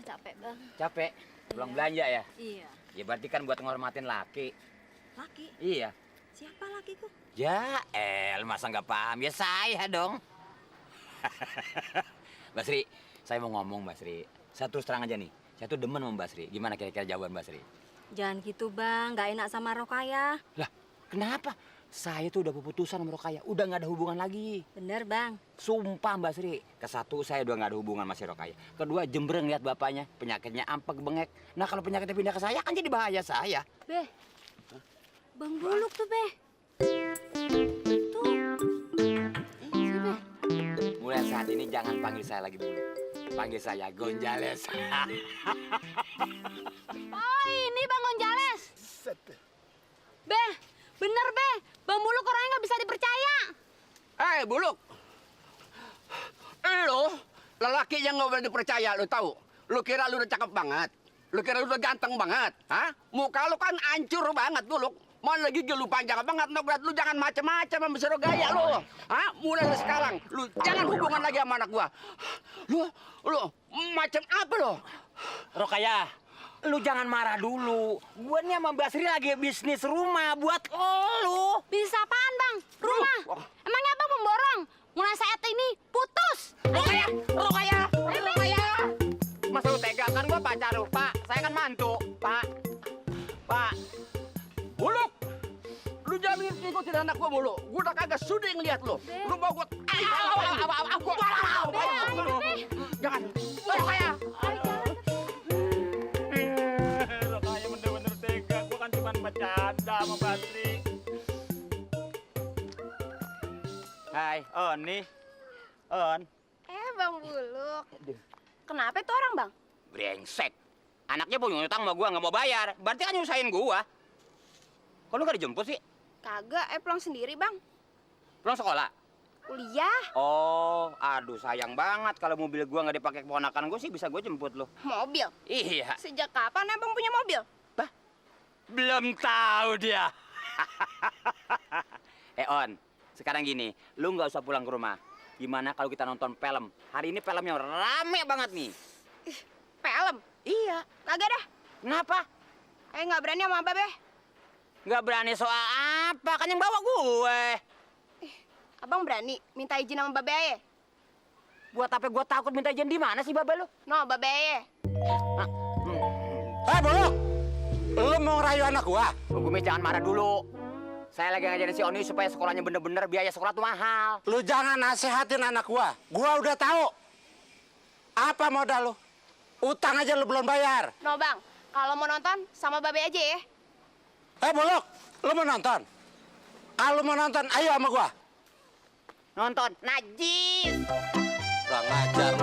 Capek bang. Capek? Pulang Iya. belanja ya? Iya. Ya berarti kan buat ngormatin laki. Laki? Iya. Siapa lakiku? Ya, masa nggak paham? Ya saya dong. Mbak Sri, saya mau ngomong Mbak Sri. Saya terus terang aja nih. Saya tuh demen sama Mbak Sri. Gimana kira-kira jawaban Mbak Sri? Jangan gitu bang, nggak enak sama Rokaya. Lah, kenapa? Saya tuh udah keputusan sama Rokaya. Udah nggak ada hubungan lagi. Bener bang. Sumpah Mbak Sri. Kesatu, saya udah nggak ada hubungan sama si Rokaya. Kedua, jembreng lihat bapaknya. Penyakitnya ampek bengek. Nah kalau penyakitnya pindah ke saya kan jadi bahaya saya. Beh, bang Buluk tuh beh. Tuh. Si beh. Mulai saat ini jangan panggil saya lagi Bulu. Panggil saya Gonjales. Oh ini bang Gonjales. Beh, bener beh. Bang Buluk orangnya nggak bisa dipercaya. Buluk. Lo lelaki yang nggak boleh dipercaya, lo tahu? Lo kira lo udah cakep banget? Lo kira lo udah ganteng banget? Hah? Muka lo kan hancur banget, Buluk. Mana lagi lu panjang banget, no berat. Lu jangan macam-macam sama Sero Gaya lo. Hah? Mulai dari sekarang, lu jangan hubungan lagi sama anak gua. Lu macam apa lo? Rokaya, lu jangan marah dulu. Gua nih sama Mbak Sri lagi bisnis rumah buat lu. Bisa apaan bang? Rumah? Emangnya abang memborong? Mulai saat ini putus. Rokaya, Rokaya, Rokaya. Masa lu tega kan gua pacar lu, Pak. Saya kan mantu, Pak. Pak. Buluk, lu jangan ngikutin anak gua mulu. Gua udah kagak sudi ngeliat lu. Lu mau gua... Jangan. Rokaya. Rokaya bener-bener tega. Gua kan cuma bercanda sama Basri. Hai, On nih. On. Bang Buluk. Kenapa itu orang bang? brengsek. Anaknya punya utang sama gua nggak mau bayar. Berarti kan nyusahin gua. Kok lu nggak dijemput sih? Kagak, pulang sendiri bang. Pulang sekolah? Kuliah. Oh, aduh sayang banget kalau mobil gua nggak dipakai keponakan gua sih bisa gua jemput lo. Mobil? Iya. Sejak kapan abang punya mobil? Bah, belum tahu dia. On, sekarang gini, lu nggak usah pulang ke rumah. Gimana kalau kita nonton film? Hari ini filmnya rame banget nih. Film? Iya. Kagak dah. Kenapa? Nggak berani sama Abah, Beh. Nggak berani soal apa? Kan yang bawa gue. Abang berani minta izin sama Babe Aye? Buat apa gue takut minta izin di mana sih Babe lu? No, Babe Aye. Buluk, lu mau ngerayu anak gua? Tunggu Mi, jangan marah dulu. Saya lagi ngajarin si Oni supaya sekolahnya bener-bener biaya sekolah tuh mahal. Lu jangan nasihatin anak gua. Gua udah tahu. Apa modal lu? Utang aja lu belum bayar. No, Bang. Kalau mau nonton, sama Babe aja ya. Buluk, lu mau nonton? Kalau mau nonton, ayo sama gua. Nonton najis. Kurang ajar.